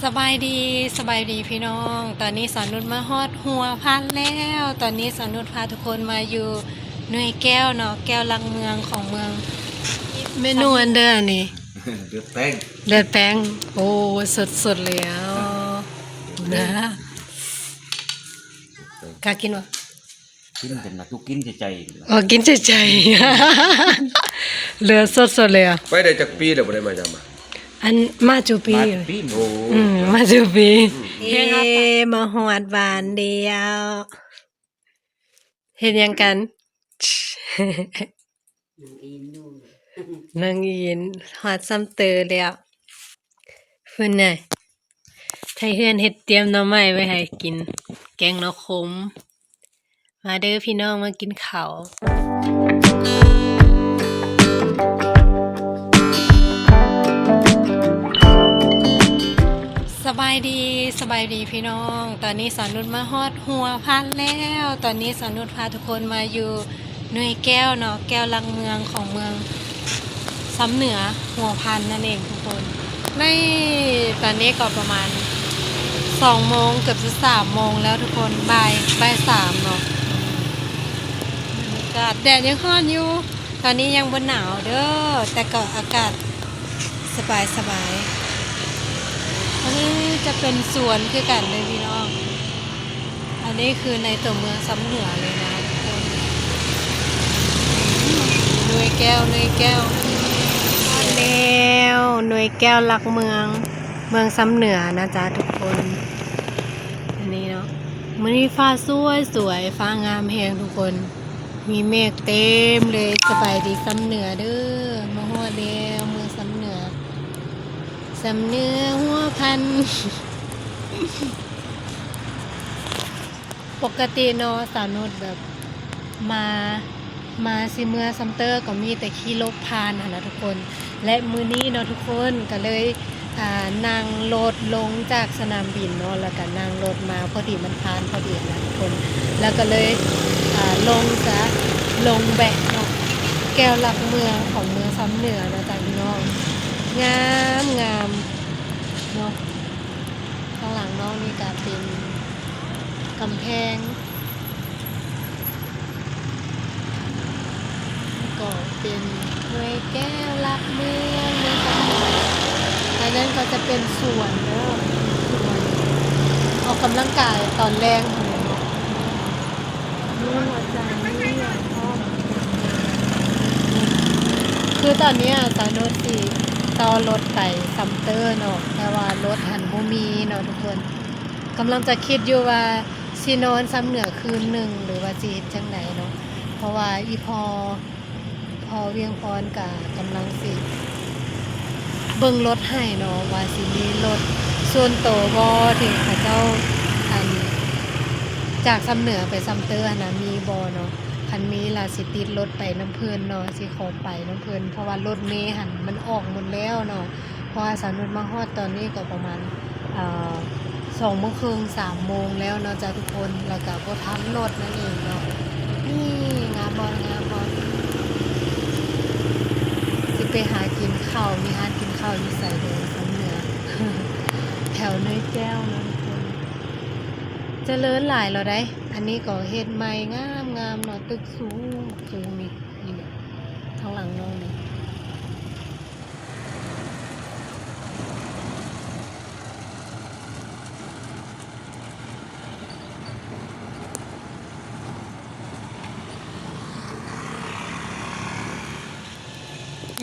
ສະບາຍດີ, ສະບາຍດີພີ່ນ້ອງ. ຕອນນີ້ສາວນຸດມາຮອດຫົວພັນແລ້ວ. ຕອນນີ້ສາວນຸດພາທຸກຄົນມາຢູ່ໜ່ວຍແກ້ວເນາະ, ແກ້ວຫຼັກເມືອງຂອງເມືອງ ເມນູອັນເດີອັນນີ້ ເດືອດແປ້ງ ເດືອດແປ້ງ. ໂອ້ ສົດໆເລີຍ ເດືອດແປ້ງ ນະ. ກາກິນບໍ່? ກິນເປັນນະ ທຸກກິນໃຈໃຈ. ອໍ ກິນໃຈໃຈ ເຫຼືອສົດໆເລີຍ. ໄປໄດ້ຈັກປີແລ້ວບໍ່ໄດ້ມາຢາມ? ອັນ ມາຈຸປີ. ມາຈຸປີ. ໂອ້ ອືມ ມາຈຸປີ. ເອີ ມາຮອດບ້ານແລ້ວ. ເຮັດຫຍັງກັນ? ນັ່ງອີ່ນ ຮອດຊຳເຕີແລ້ວ. ເພິ່ນນະ ໄທເຮືອນເຮັດຕຽມໜໍ່ໄມ້ໄວ້ໃຫ້ກິນ ແກງໜໍ່ຂົມ. ມາເດີພີ່ນ້ອງ ມາກິນເຂົ້າ. ສະບາຍດີ, ສະບາຍດີພີ່ນ້ອງ. ຕອນນີ້ສາວນຸດມາຮອດຫົວພັນແລ້ວ. ຕອນນີ້ສາວນຸດພາທຸກຄົນມາຢູ່ໜ່ວຍແກ້ວເນາະ, ແກ້ວຫຼັກເມືອງຂອງເມືອງ ຊຳເໜືອຫົວພັນນັ້ນເອງທຸກຄົນ. ໃນຕອນນີ້ກໍປະມານສອງໂມງ ເກືອບຈະສາມໂມງແລ້ວທຸກຄົນ, ບ່າຍ ບ່າຍສາມເນາະ. ບັນຍາກາດ ແດດຍັງຮ້ອນຢູ່, ຕອນນີ້ຍັງບໍ່ໜາວເດີ ແຕ່ກໍອາກາດສະບາຍໆ. ອັນນີ້ຈະເປັນສວນຄືກັນເລີຍພີ່ນ້ອງ. ອັນນີ້ຄືໃນຕົວເມືອງຊຳເໜືອເລີຍນະທຸກຄົນ. ໜ່ວຍແກ້ວ ໜ່ວຍແກ້ວ ຮອດແລ້ວ ໜ່ວຍແກ້ວຫຼັກເມືອງ ເມືອງຊຳເໜືອນະຈ໊ະທຸກຄົນ. ອັນນີ້ເນາະ ມື້ນີ້ຟ້າສວຍໆ ຟ້າງາມແຮງທຸກຄົນ, ມີເມກເຕັມເລີຍ. ສະບາຍດີຊຳເໜືອເດີ, ມາຮອດແລ້ວເມືອງຊຳເໜືອ. ຊຳເໜືອຫົວພັນ. ປົກກະຕິເນາະ ສາວນຸດແບບມາ ມາຊິເມືອຊຳເຕີກໍມີແຕ່ຂີ່ລົດຜ່ານຫັ້ນນະທຸກຄົນ. ແລະ ມື້ນີ້ເນາະທຸກຄົນ ກໍເລີຍ ອ່າ ນັ່ງລົດລົງຈາກສະໜາມບິນເນາະ ແລ້ວກໍນັ່ງລົດມາ ພໍດີມັນຜ່ານພໍດີນະທຸກຄົນ. ແລ້ວກໍເລີຍ ອ່າ ລົງຊະ ລົງແວະເນາະ ແກ້ວຫຼັກເມືອງຂອງເມືອງຊຳເໜືອນະຈ໊ະພີ່ນ້ອງ. ງາມໆເນາະ. ຂ້າງຫຼັງນ້ອງນີ້ກະເປັນກຳແພງ ກໍເປັນໜ່ວຍແກ້ວຫຼັກເມືອງ ເມືອງຊຳເໜືອ. ອັນນັ້ນກໍຈະເປັນສວນເດີ ສວນອອກກຳລັງກາຍຕອນແລງພຸ້ນແຫຼະເນາະ. ມີຫົວໃຈ ມີຫຍັງພ້ອມ. ຄືຕອນນີ້ສາວນຸດຊິຕໍ່ລົດໄປຊຳເຕີເນາະ ແຕ່ວ່າລົດຫັ້ນບໍ່ມີເນາະທຸກຄົນ. ກຳລັງຈະຄິດຢູ່ວ່າຊິນອນຊຳເໜືອຄືນໜຶ່ງ ຫຼືວ່າຊິເຮັດຈັ່ງໃດເນາະ ເພາະວ່າອີ່ພໍ່ ພໍ່ວຽງພອນກະກຳລັງຊິເບິ່ງລົດໃຫ້ເນາະ ວ່າຊິມີລົດສ່ວນໂຕບໍ່ ທີ່ເຂົາເຈົ້າ ອັນ ຈາກຊຳເໜືອໄປຊຳເຕີຫັ້ນນະ ມີບໍ່ເນາະ. ຄັນມີລະຊິຕິດລົດໄປນຳເພິ່ນເນາະ ຊິຂໍໄປນຳເພິ່ນ ເພາະວ່າລົດເມຫັ້ນມັນອອກໝົດແລ້ວເນາະ. ເພາະວ່າສາວນຸດມາຮອດຕອນນີ້ກໍປະມານ ເອີ່ ສອງໂມງເຄິ່ງ ສາມໂມງແລ້ວເນາະຈ້າທຸກຄົນ ແລ້ວກໍບໍ່ທັນລົດນັ້ນເອງເນາະ. ນີ້ ງາມບໍ່ ງາມບໍ່? ຊິໄປຫາກິນເຂົ້າ ມີຮ້ານກິນເຂົ້າຢູ່ໃສເດີ ຊຳເໜືອ ແຖວເນີຍແກ້ວເນາະທຸກຄົນ. ຈະເລີນຫຼາຍແລ້ວໃດ໋. ອັນນີ້ກໍເຮັດໃໝ່ງາມໆເນາະ ຕຶກສູງໆນີ້ ນີ້ ທາງຫຼັງນ້ອງນີ້.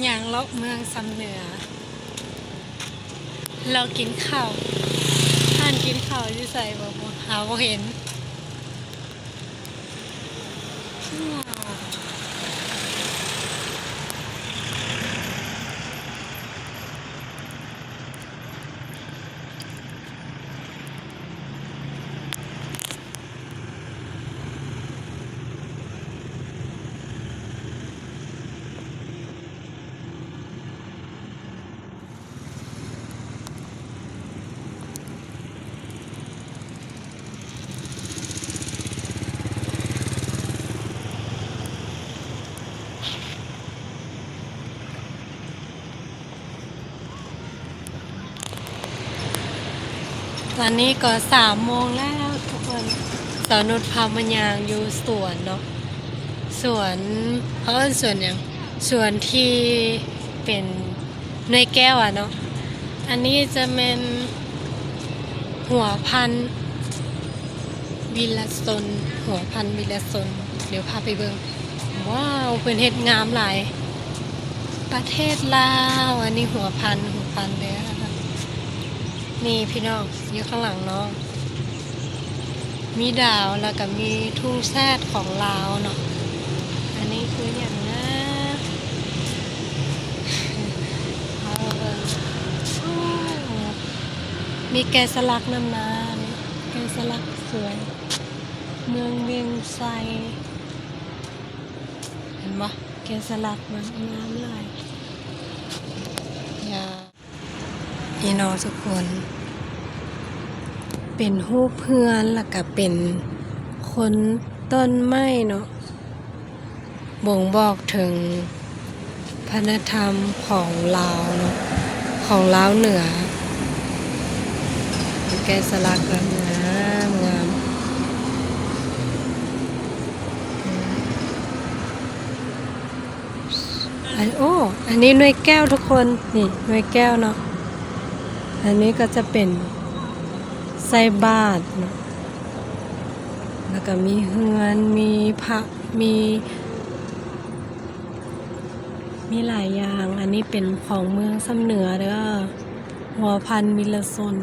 ຍ່າງເລາະເມືອງຊຳເໜືອ ເລາະກິນເຂົ້າ ຮ້ານກິນເຂົ້າຢູ່ໃສບໍ່ ຫາບໍ່ເຫັນ. ຕອນນີ້ກໍສາມໂມງແລ້ວທຸກຄົນ. ສາວນຸດພາມາຍ່າງຢູ່ສວນເນາະ, ສວນ ເຂົາເອີ້ນສວນຫຍັງ? ສວນທີ່ເປັນໜ່ວຍແກ້ວອະເນາະ. ອັນນີ້ຈະແມ່ນຫົວພັນວິລະຊົນ, ຫົວພັນວິລະຊົນ. ດຽວພາໄປເບິ່ງ. ວ້າວ ເພິ່ນເຮັດງາມຫຼາຍ. ປະເທດລາວ, ອັນນີ້ຫົວພັນ, ຫົວພັນເດີ. ນີ້ພີ່ນ້ອງ ຢູ່ຂ້າງຫຼັງນ້ອງ ມີດາວ ແລ້ວກະມີທຸງຊາດຂອງລາວເນາະ. ອັນນີ້ຄືຫຍັງນະ? ເອົາເບິ່ງ. ໂອ້ ມີແກະສະຫຼັກນຳນະ, ນີ້ແກະສະຫຼັກສວຍ. ເມືອງວຽງໄຊ ເຫັນບໍ່? ແກະສະຫຼັກມັນງາມຫຼາຍ. ຢ່າ ພີ່ນ້ອງທຸກຄົນ ເປັນຮູບເຮືອນ ແລ້ວກະເປັນໂຄນຕົ້ນໄມ້ເນາະ, ບົ່ງບອກເຖິງວັດທະນະທຳຂອງລາວເນາະ, ຂອງລາວເໜືອ. ແກະສະຫຼັກແບບງາມໆ. ອັນ ໂອ້ ອັນນີ້ໜ່ວຍແກ້ວທຸກຄົນ, ນີ້ໜ່ວຍແກ້ວເນາະ. ອັນນີ້ກໍຈະເປັນໃສ່ບາດເນາະ, ແລ້ວກໍມີເຮືອນ ມີພະ ມີ ມີຫຼາຍຢ່າງ. ອັນນີ້ເປັນຂອງເມືອງຊຳເໜືອເດີ, ຫົວພັນວິລະຊົນ.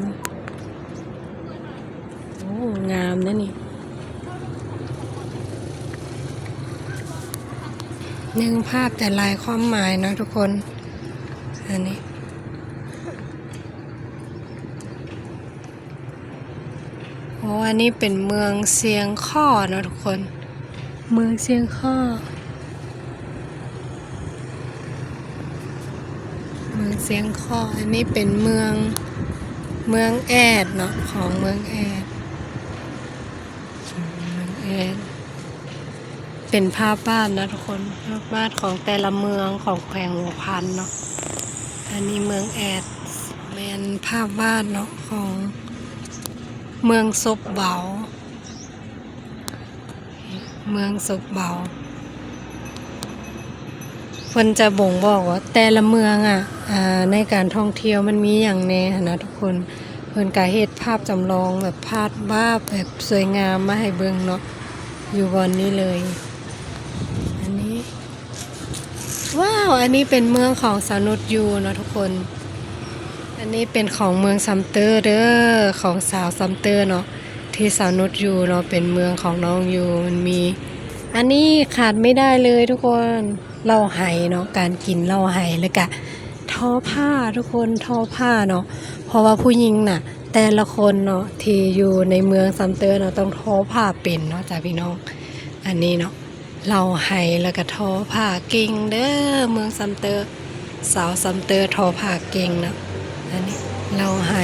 ໂອ້ ງາມເດ້ນີ້. ໜຶ່ງພາບແຕ່ຫຼາຍຄວາມໝາຍເນາະທຸກຄົນ. ອັນນີ້ ໂອ້ ອັນນີ້ເປັນເມືອງຊຽງຄໍ້ເນາະທຸກຄົນ. ເມືອງຊຽງຄໍ້ ເມືອງຊຽງຄໍ້. ອັນນີ້ເປັນເມືອງ ເມືອງແອດເນາະ, ຂອງເມືອງແອດ ເມືອງແອດ. ເປັນພາບວາດເນາະທຸກຄົນ, ພາບວາດຂອງແຕ່ລະເມືອງຂອງແຂວງຫົວພັນເນາະ. ອັນນີ້ເມືອງແອດ ແມ່ນພາບວາດເນາະ ຂອງເມືອງສົບເບົາ. ເມືອງສົບເບົາ ເພິ່ນຈະບົ່ງບອກວ່າແຕ່ລະເມືອງອະ ອາ ໃນການທ່ອງທ່ຽວມັນມີຫຍັງແດ່ຫັ້ນນະທຸກຄົນ. ເພິ່ນກະເຮັດພາບຈຳລອງແບບພາບວາດແບບສວຍງາມມາໃຫ້ເບິ່ງເນາະ ຢູ່ບ່ອນນີ້ເລີຍ. ອັນນີ້ ວ້າວ ອັນນີ້ເປັນເມືອງຂອງສາວນຸດຢູ່ເນາະທຸກຄົນ. ອັນນີ້ເປັນຂອງເມືອງຊຳເຕີເດີ ຂອງສາວຊຳເຕີເນາະ ທີ່ສາວນຸດຢູ່ເນາະ ເປັນເມືອງຂອງນ້ອງຢູ່. ມັນມີ ອັນນີ້ຂາດໄມ່ໄດ້ເລີຍທຸກຄົນ ເຫຼົ້າໄຫເນາະ, ການກິນເຫຼົ້າໄຫ ແລ້ວກະທໍຜ້າທຸກຄົນ ທໍຜ້າເນາະ. ເພາະວ່າຜູ້ຍິງນະ ແຕ່ລະຄົນເນາະ ທີ່ຢູ່ໃນເມືອງຊຳເຕີເນາະ ຕ້ອງທໍຜ້າເປັນເນາະຈ້າພີ່ນ້ອງ. ອັນນີ້ເນາະ ເລົ່າໄຫ ແລ້ວກະທໍຜ້າເກັ່ງເດີ ເມືອງຊຳເຕີ. ສາວຊຳເຕີທໍຜ້າເກັ່ງເນາະ. ອັນນີ້ເລົ່າໄຫ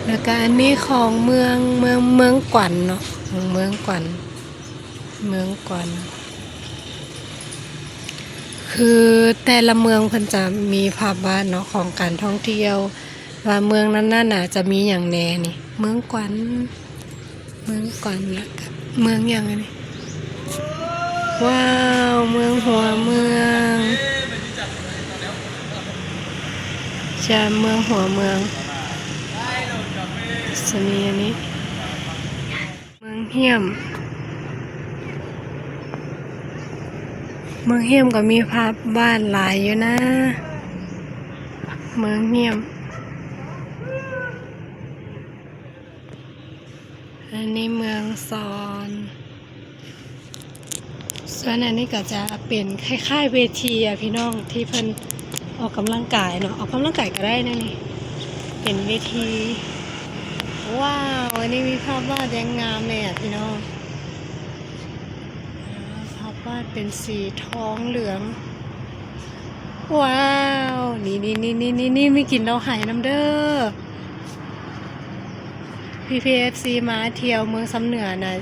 ແລ້ວກະອັນນີ້ຂອງເມືອງ ເມືອງ ເມືອງກວັນເນາະ ເມືອງກວັນ ເມືອງກວັນ. ຄືແຕ່ລະເມືອງເພິ່ນຈະມີພາບວາດເນາະ ຂອງການທ່ອງທ່ຽວ ວ່າເມືອງນັ້ນໆນະ ຈະມີຫຍັງແດ່ນີ້ ເມືອງກວັນ. ເມືອງກວັນ ແລ້ວກະເມືອງຫຍັງອັນນີ້? ວ້າວ ເມືອງຫົວເມືອງ ຈະເມືອງຫົວເມືອງ ຈະມີອັນນີ້ ເມືອງຫ້ຽມ ເມືອງຫ້ຽມກໍມີພາບວາດຫຼາຍຢູ່ນະ ເມືອງຫ້ຽມ. ອັນນີ້ເມືອງຊອນ ສ່ວນອັນນີ້ກໍຈະເປັນຄ້າຍໆເວທີອະພີ່ນ້ອງ ທີ່ເພິ່ນອອກກຳລັງກາຍເນາະ ອອກກຳລັງກາຍກໍໄດ້ນະນີ້ ເປັນເວທີ. ວ້າວ ອັນນີ້ມີພາບວາດຢ່າງງາມເລີຍອະພີ່ນ້ອງ ພາບວາດເປັນສີທອງເຫຼືອງ. ວ້າວ ນີ້ໆໆໆ ມີກິນເຫຼົ້າໄຫນຳເດີ ພີ່ໆ ເອັຟຊີ ມາທ່ຽວເມືອງຊຳເໜືອນະ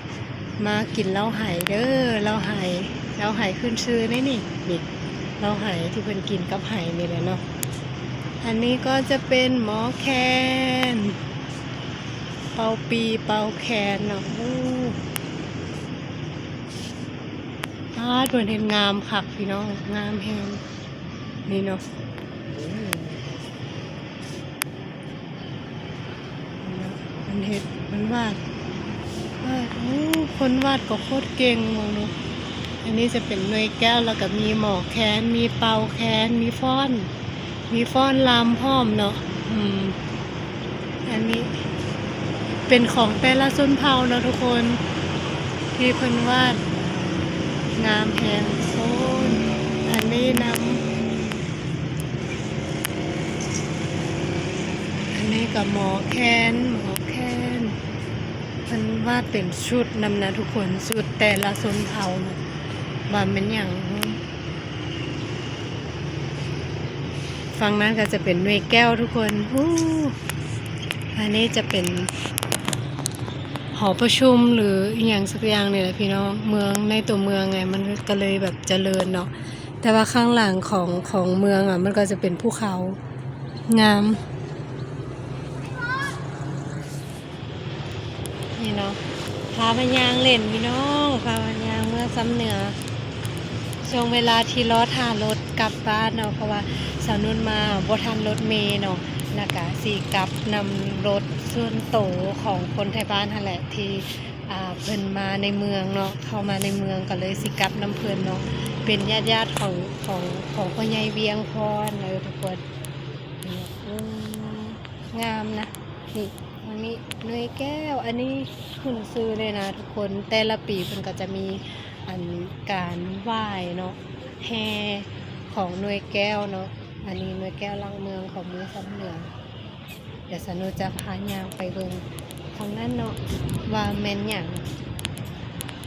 ມາກິນເຫຼົ້າໄຫເດີ ເຫຼົ້າໄຫ ເຫຼົ້າໄຫຂຶ້ນຊື່ເດ້ນີ້ ນີ້ເຫຼົ້າໄຫທີ່ເພິ່ນກິນກັບໄຫນີ້ແຫຼະເນາະ. ອັນນີ້ກໍຈະເປັນໝໍແຄນ ເປົ່າປີເປົ່າແຄນເນາະ. ໂອ້ ປາດ ເພິ່ນເຮັດງາມຄັກພີ່ນ້ອງ ງາມແຮງ ນີ້ເນາະ. ເພິ່ນເຮັດ ເພິ່ນວາດ ວາດ ໂອ້ ຄົນວາດກໍໂຄດເກັ່ງເບິ່ງເນາະ. ອັນນີ້ຈະເປັນໜ່ວຍແກ້ວ ແລ້ວກໍມີໝໍ້ແຄນ ມີເປົ່າແຄນ ມີຟ້ອນ ມີຟ້ອນລຳພ້ອມເນາະ. ອືມ ອັນນີ້ເປັນຂອງແຕ່ລະຊົນເຜົ່າເນາະທຸກຄົນ ທີ່ເພິ່ນວາດ ງາມແຮງ. ໂອ້ຍ ອັນນີ້ນຳ ອັນນີ້ກໍໝໍ້ແຄນ ໝໍ້ແຄນ ເພິ່ນວາດເປັນຊຸດນຳນະທຸກຄົນ ຊຸດແຕ່ລະຊົນເຜົ່ານະ ວ່າແມ່ນຫຍັງ. ຝັ່ງນັ້ນກໍຈະເປັນໜ່ວຍແກ້ວທຸກຄົນ. ໂອ້ ອັນນີ້ຈະເປັນຫໍປະຊຸມ ຫຼື ອີ່ຫຍັງສັກຢ່າງນີ້ແຫຼະພີ່ນ້ອງ. ເມືອງໃນຕົວເມືອງໄງ ມັນກໍເລີຍແບບຈະເລີນເນາະ. ແຕ່ວ່າຂ້າງຫຼັງຂອງ ຂອງເມືອງອະ ມັນກໍຈະເປັນພູເຂົາ ງາມ ນີ້ເນາະ. ພາມາຍ່າງເລ່ນພີ່ນ້ອງ ພາມາຍ່າງເມືອງຊຳເໜືອ ຊ່ວງເວລາທີ່ລໍຖ້າລົດກັບບ້ານເນາະ ເພາະວ່າສາວນຸດມາບໍ່ທັນລົດເມເນາະ ແລ້ວກະຊິກັບນຳລົດສ່ວນໂຕຂອງຄົນໄທບ້ານຫັ້ນແຫຼະ ທີ່ ອ່າ ເພິ່ນມາໃນເມືອງເນາະ ເຂົ້າມາໃນເມືອງ ກໍເລີຍຊິກັບນຳເພິ່ນເນາະ ເປັນຍາດໆຂອງ ຂອງ ຂອງພໍ່ໃຫຍ່ວຽງພອນເດີທຸກຄົນ. ນີ້ ໂອ້ ງາມນະ ນີ້ ອັນນີ້ໜ່ວຍແກ້ວ ອັນນີ້ຂຶ້ນຊື່ເລີຍນະທຸກຄົນ. ແຕ່ລະປີເພິ່ນກໍຈະມີອັນການຫວ້າຍເນາະ ແຫ່ຂອງໜ່ວຍແກ້ວເນາະ. ອັນນີ້ໜ່ວຍແກ້ວຫຼັກເມືອງຂອງເມືອງຊຳເໜືອ. ດຽວສາວນຸດຈະພາຍ່າງໄປເບິ່ງທາງນັ້ນເນາະ ວ່າແມ່ນຫຍັງ.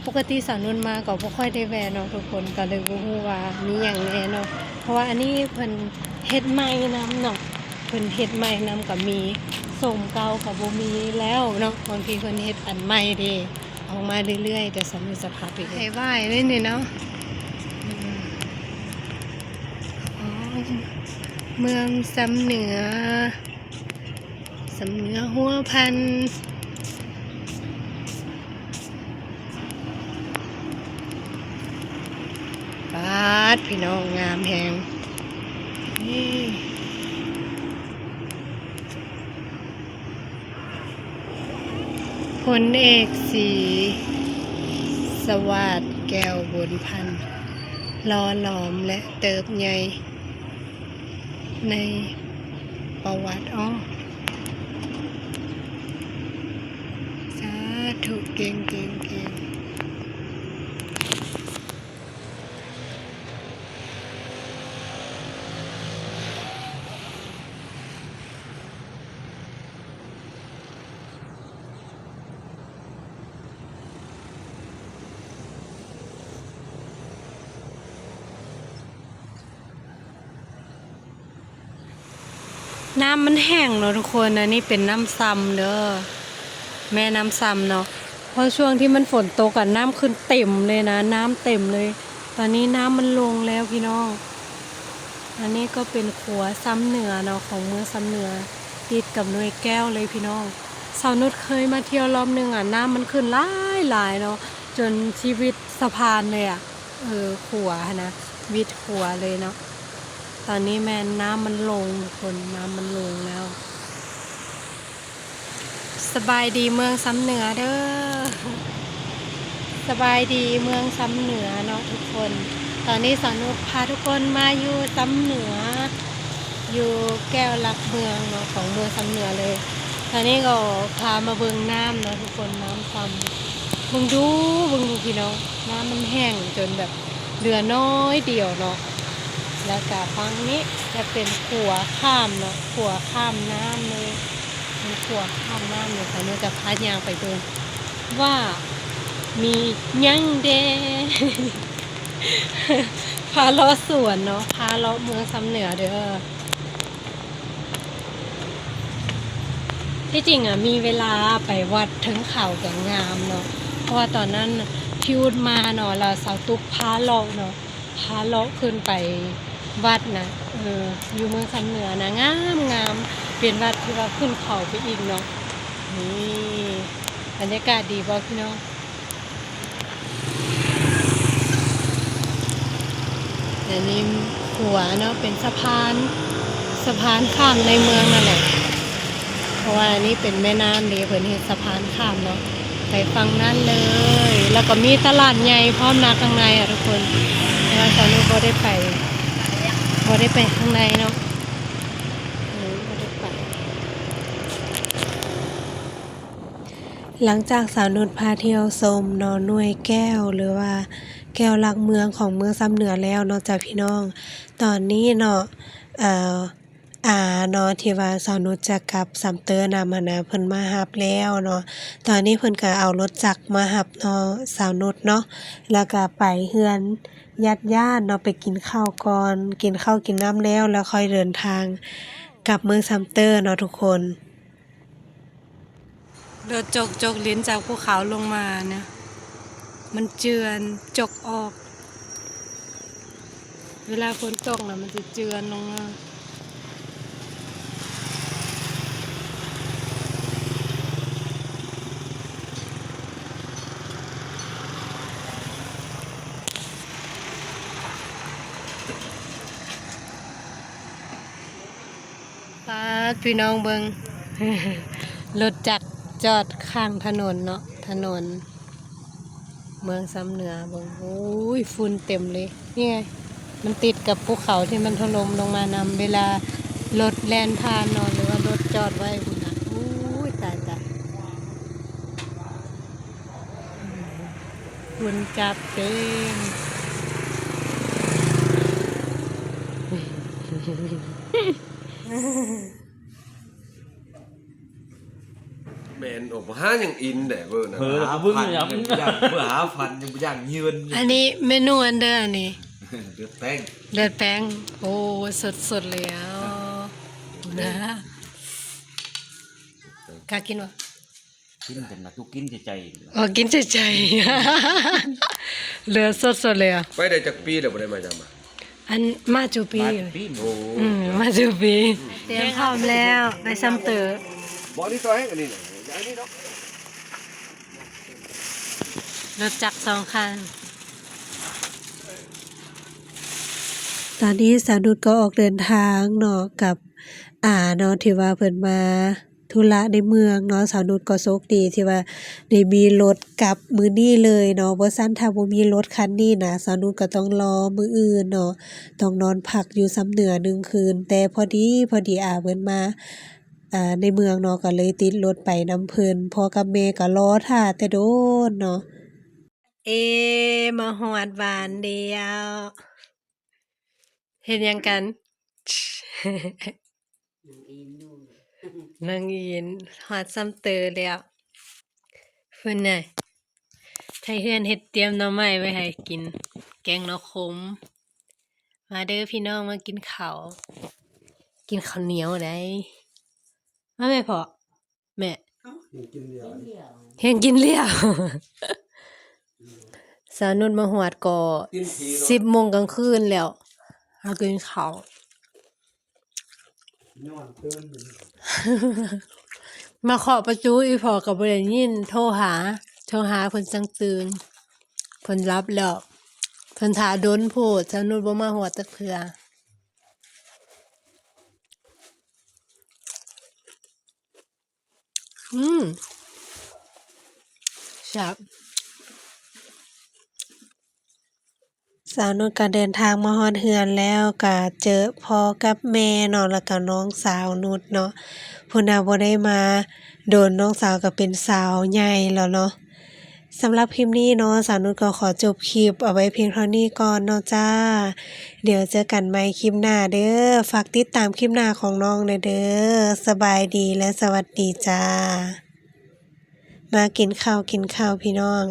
ປົກກະຕິສາວນຸດມາກໍບໍ່ຄ່ອຍໄດ້ແວ່ເນາະທຸກຄົນ ກໍເລີຍບໍ່ຮູ້ວ່າມີຫຍັງແນ່ເນາະ ເພາະວ່າອັນນີ້ເພິ່ນເຮັດໃໝ່ນຳເນາະ ເພິ່ນເຮັດໃໝ່ນຳ ກໍມີ ໂສມເກົ່າກໍບໍ່ມີແລ້ວເນາະ ບາງທີເພິ່ນເຮັດອັນໃໝ່ເດ້ ອອກມາເລື້ອຍໆ. ແຕ່ສາວນຸດຈະພາໄປເບິ່ງ ໄປໄຫວ້ເລີຍນີ້ເນາະ. ອືມ ອໍ ເມືອງຊຳເໜືອ ຊຳເໜືອຫົວພັນ ປາດ ພີ່ນ້ອງ ງາມແຮງ ນີ້ ພົນເອກ ສີສະຫວາດ ແກ້ວບຸນພັນ ຫຼໍ່ຫຼອມ ແລະ ເຕີບໃຫຍ່ ໃນປະຫວັດ. ອໍ ສາທຸ ເກັ່ງໆໆ. ນ້ຳມັນແຫ້ງເນາະທຸກຄົນ ອັນນີ້ເປັນນ້ຳຊຳເດີ ແມ່ນ້ຳຊຳເນາະ ເພາະຊ່ວງທີ່ມັນຝົນຕົກອະ ນ້ຳຂຶ້ນເຕັມເລີຍນະ ນ້ຳເຕັມເລີຍ. ຕອນນີ້ນ້ຳມັນລົງແລ້ວພີ່ນ້ອງ. ອັນນີ້ກໍເປັນຂົວຊຳເໜືອເນາະ ຂອງເມືອງຊຳເໜືອ ຕິດກັບໜ່ວຍແກ້ວເລີຍພີ່ນ້ອງ. ສາວນຸດເຄີຍມາທ່ຽວລອບໜຶ່ງອະ ນ້ຳມັນຂຶ້ນຫຼາຍໆເນາະ ຈົນຊິວິດສະພານເລີຍອະ ເອີ ຂົວຫັ້ນນະ ວິດຂົວເລີຍເນາະ. ຕອນນີ້ແມ່ນນ້ຳມັນລົງທຸກຄົນ ນ້ຳມັນລົງແລ້ວ. ສະບາຍດີເມືອງຊຳເໜືອເດີ ສະບາຍດີເມືອງຊຳເໜືອເນາະທຸກຄົນ. ຕອນນີ້ສາວນຸດພາທຸກຄົນມາຢູ່ຊຳເໜືອ ຢູ່ແກ້ວຫຼັກເມືອງເນາະ ຂອງເມືອງຊຳເໜືອເລີຍ. ຕອນນີ້ກໍພາມາເບິ່ງນ້ຳເນາະທຸກຄົນ ນ້ຳຊຳ ເບິ່ງດູ ເບິ່ງດູພີ່ນ້ອງ ນ້ຳມັນແຫ້ງຈົນແບບເຫຼືອໜ້ອຍດຽວເນາະ. ແລ້ວກະຝັ່ງນີ້ຈະເປັນຂົວຂ້າມເນາະ ຂົວຂ້າມນ້ຳເລີຍ ເປັນຂົວຂ້າມນ້ຳເລີຍ. ສາວນຸດຈະພາຍ່າງໄປເບິ່ງວ່າມີຫຍັງແດ່ ພາເລາະສວນເນາະ ພາເລາະເມືອງຊຳເໜືອເດີ. ທີ່ຈິງອະ ມີເວລາໄປວັດເທິງເຂົາກະງາມເນາະ ເພາະວ່າຕອນນັ້ນພີ່ອຸດມາເນາະ ແລ້ວສາວຕຸກພາເລາະເນາະ ພາເລາະຂຶ້ນໄປວັດນະ ເອີ ຢູ່ເມືອງຊຳເໜືອນະ ງາມໆ ເປັນວັດທີ່ວ່າຂຶ້ນເຂົາໄປອີກເນາະ. ນີ້ ບັນຍາກາດດີບໍ່ພີ່ນ້ອງ? ອັນນີ້ຂົວເນາະ ເປັນສະພານ ສະພານຂ້າມໃນເມືອງນັ້ນແຫຼະ ເພາະວ່າອັນນີ້ເປັນແມ່ນ້ຳເດ້ ເພິ່ນເຮັດສະພານຂ້າມເນາະ ໄປຝັ່ງນັ້ນເລີຍ ແລ້ວກໍມີຕະຫຼາດໃຫຍ່ພ້ອມນະຂ້າງໃນອະທຸກຄົນ ແຕ່ວ່າສາວນຸດບໍ່ໄດ້ໄປ ບໍ່ໄດ້ໄປຂ້າງໃນເນາະ. ຫຼັງຈາກສາວນຸດພາທ່ຽວຊົມເນາະ ໜ່ວຍແກ້ວ ຫຼືວ່າແກ້ວຫຼັກເມືອງຂອງເມືອງຊຳເໜືອແລ້ວເນາະຈ້າພີ່ນ້ອງ ຕອນນີ້ເນາະ ເອີ ອາເນາະ ທີ່ວ່າສາວນຸດຈະກັບຊຳເຕີນຳຫັ້ນນະ ເພິ່ນມາຮັບແລ້ວເນາະ ຕອນນີ້ເພິ່ນກໍເອົາລົດຈັກມາຮັບເນາະ ສາວນຸດເນາະ ແລ້ວກໍໄປເຮືອນຍາດໆເນາະ ໄປກິນເຂົ້າກ່ອນ ກິນເຂົ້າກິນນ້ຳແລ້ວ ແລ້ວຄ່ອຍເດີນທາງກັບເມືອງຊຳເຕີເນາະທຸກຄົນ. ໂດດຈົກ ຈົກດິນຈາກພູເຂົາລົງມານະ ມັນເຈື່ອນຈົກອອກ ເວລາຝົນຕົກນະ ມັນຈະເຈື່ອນລົງມາ. ປາດ ພີ່ນ້ອງເບິ່ງ ລົດຈັກຈອດຂ້າງຖະໜົນເນາະ ຖະໜົນເມືອງຊຳເໜືອເບິ່ງ ໂອ້ຍ ຝຸ່ນເຕັມເລີຍ ນີ້ໄງ ມັນຕິດກັບພູເຂົາທີ່ມັນຖະຫຼົ່ມລົງມານຳ ເວລາລົດແລ່ນຜ່ານເນາະ ຫຼືວ່າລົດຈອດໄວ້ພຸ້ນນະ ໂອ້ຍ ຕາຍໆ ຝຸ່ນຈັບເຕັມ. ແມ່ນ ໂອ້ ບໍ່ຫາຫຍັງກິນແດ່ເບິ່ງນະ ເຜີລະ ຫາ ເບິ່ງ ພັນ ຫຍັງ ຍັງບໍ່ຢາກ ເບິ່ງ ຫາພັນ ຍັງບໍ່ຢາກເງິນ ອັນນີ້ເມນູອັນເດີ ອັນນີ້ ເລືອດແປ້ງ ເລືອດແປ້ງ ໂອ້ ສົດໆເລີຍ ເອີ ນະ ກາກິນບໍ່? ກິນ ແຕ່ນະ ຕຸກກິນໃຈໆ ອໍ ກິນໃຈໆ ເຫຼືອສົດໆເລີຍ ໄປໄດ້ຈັກປີແລ້ວ ບໍ່ໄດ້ມາຢາມ? ອັນ ມາຈຸປີ ມາຈຸປີ ໂອ້ ອືມ ມາຈຸປີ ຕຽມພ້ອມແລ້ວ ໄປຊຳເຕີ ບໍ່ ອັນນີ້ຕໍ່ໃຫ້ ອັນນີ້ ອັນນີ້ເນາະ ລົດຈັກສອງຄັນ ຕອນນີ້ສາວນຸດກໍອອກເດີນທາງເນາະ ກັບອາເນາະ ທີ່ວ່າເພິ່ນມາ ທຸລະໃນເມືອງເນາະ ສາວນຸດກໍໂຊກດີທີ່ວ່າໄດ້ມີລົດກັບມື້ນີ້ເລີຍເນາະ ບໍ່ຊັ້ນຖ້າບໍ່ມີລົດຄັນນີ້ນະ ສາວນຸດກໍຕ້ອງລໍມື້ອື່ນເນາະ ຕ້ອງນອນພັກຢູ່ຊຳເໜືອໜຶ່ງຄືນ ແຕ່ພໍດີ ພໍດີອາເພິ່ນມາ ອາ ໃນເມືອງເນາະ ກໍເລີຍຕິດລົດໄປນຳເພິ່ນ ພໍ່ກັບແມ່ກໍລໍຖ້າແຕ່ດົນເນາະ ເອ ມາຮອດບ້ານແລ້ວ. ເຮັດຫຍັງກັນ? ນັ່ງອີ່ນ ຮອດຊຳເຕີແລ້ວ ພຸ້ນນະ ໄທເຮືອນເຮັດຕຽມໜໍ່ໄມ້ໄວ້ໃຫ້ກິນ ແກງໜໍ່ຂົມ ມາເດີພີ່ນ້ອງ ມາກິນເຂົ້າ ກິນເຂົ້າໜຽວໃດ໋ ມາແມ່ພໍ່. ແມ່ ແຮງກິນຫຼຽວ ແຮງກິນຫຼຽວ ສາວນຸດມາຮອດກໍສິບໂມງກາງຄືນແລ້ວ ຫາກິນເຂົ້າ ມາເຄາະປະຕູ ອີ່ພໍ່ກໍບໍ່ໄດ້ຍິນ ໂທຫາ ໂທຫາເພິ່ນຈັ່ງຕື່ນ ເພິ່ນຫຼັບແລ້ວ ເພິ່ນຖ້າດົນໂພດ ສາວນຸດບໍ່ມາຮອດຈັກເທື່ອ. ອືມ ແຊບ ສາວນຸດກໍເດີນທາງມາຮອດເຮືອນແລ້ວ ກໍເຈີພໍ່ກັບແມ່ເນາະ ແລ້ວກໍນ້ອງສາວນຸດເນາະ ພຸ້ນນະ ບໍ່ໄດ້ມາດົນ ນ້ອງສາວກໍເປັນສາວໃຫຍ່ແລ້ວເນາະ. ສຳລັບຄລິບນີ້ເນາະ ສາວນຸດກໍຂໍຈົບຄລິບເອົາໄວ້ພຽງເທົ່ານີ້ກ່ອນເນາະຈ້າ. ດຽວເຈີກັນໃໝ່ຄລິບໜ້າເດີ. ຝາກຕິດຕາມຄລິບໜ້າຂອງນ້ອງແດ່ເດີ. ສະບາຍດີ ແລະ ສະຫວັດດີຈ້າ. ມາກິນເຂົ້າ ກິນເຂົ້າ ພີ່ນ້ອງ.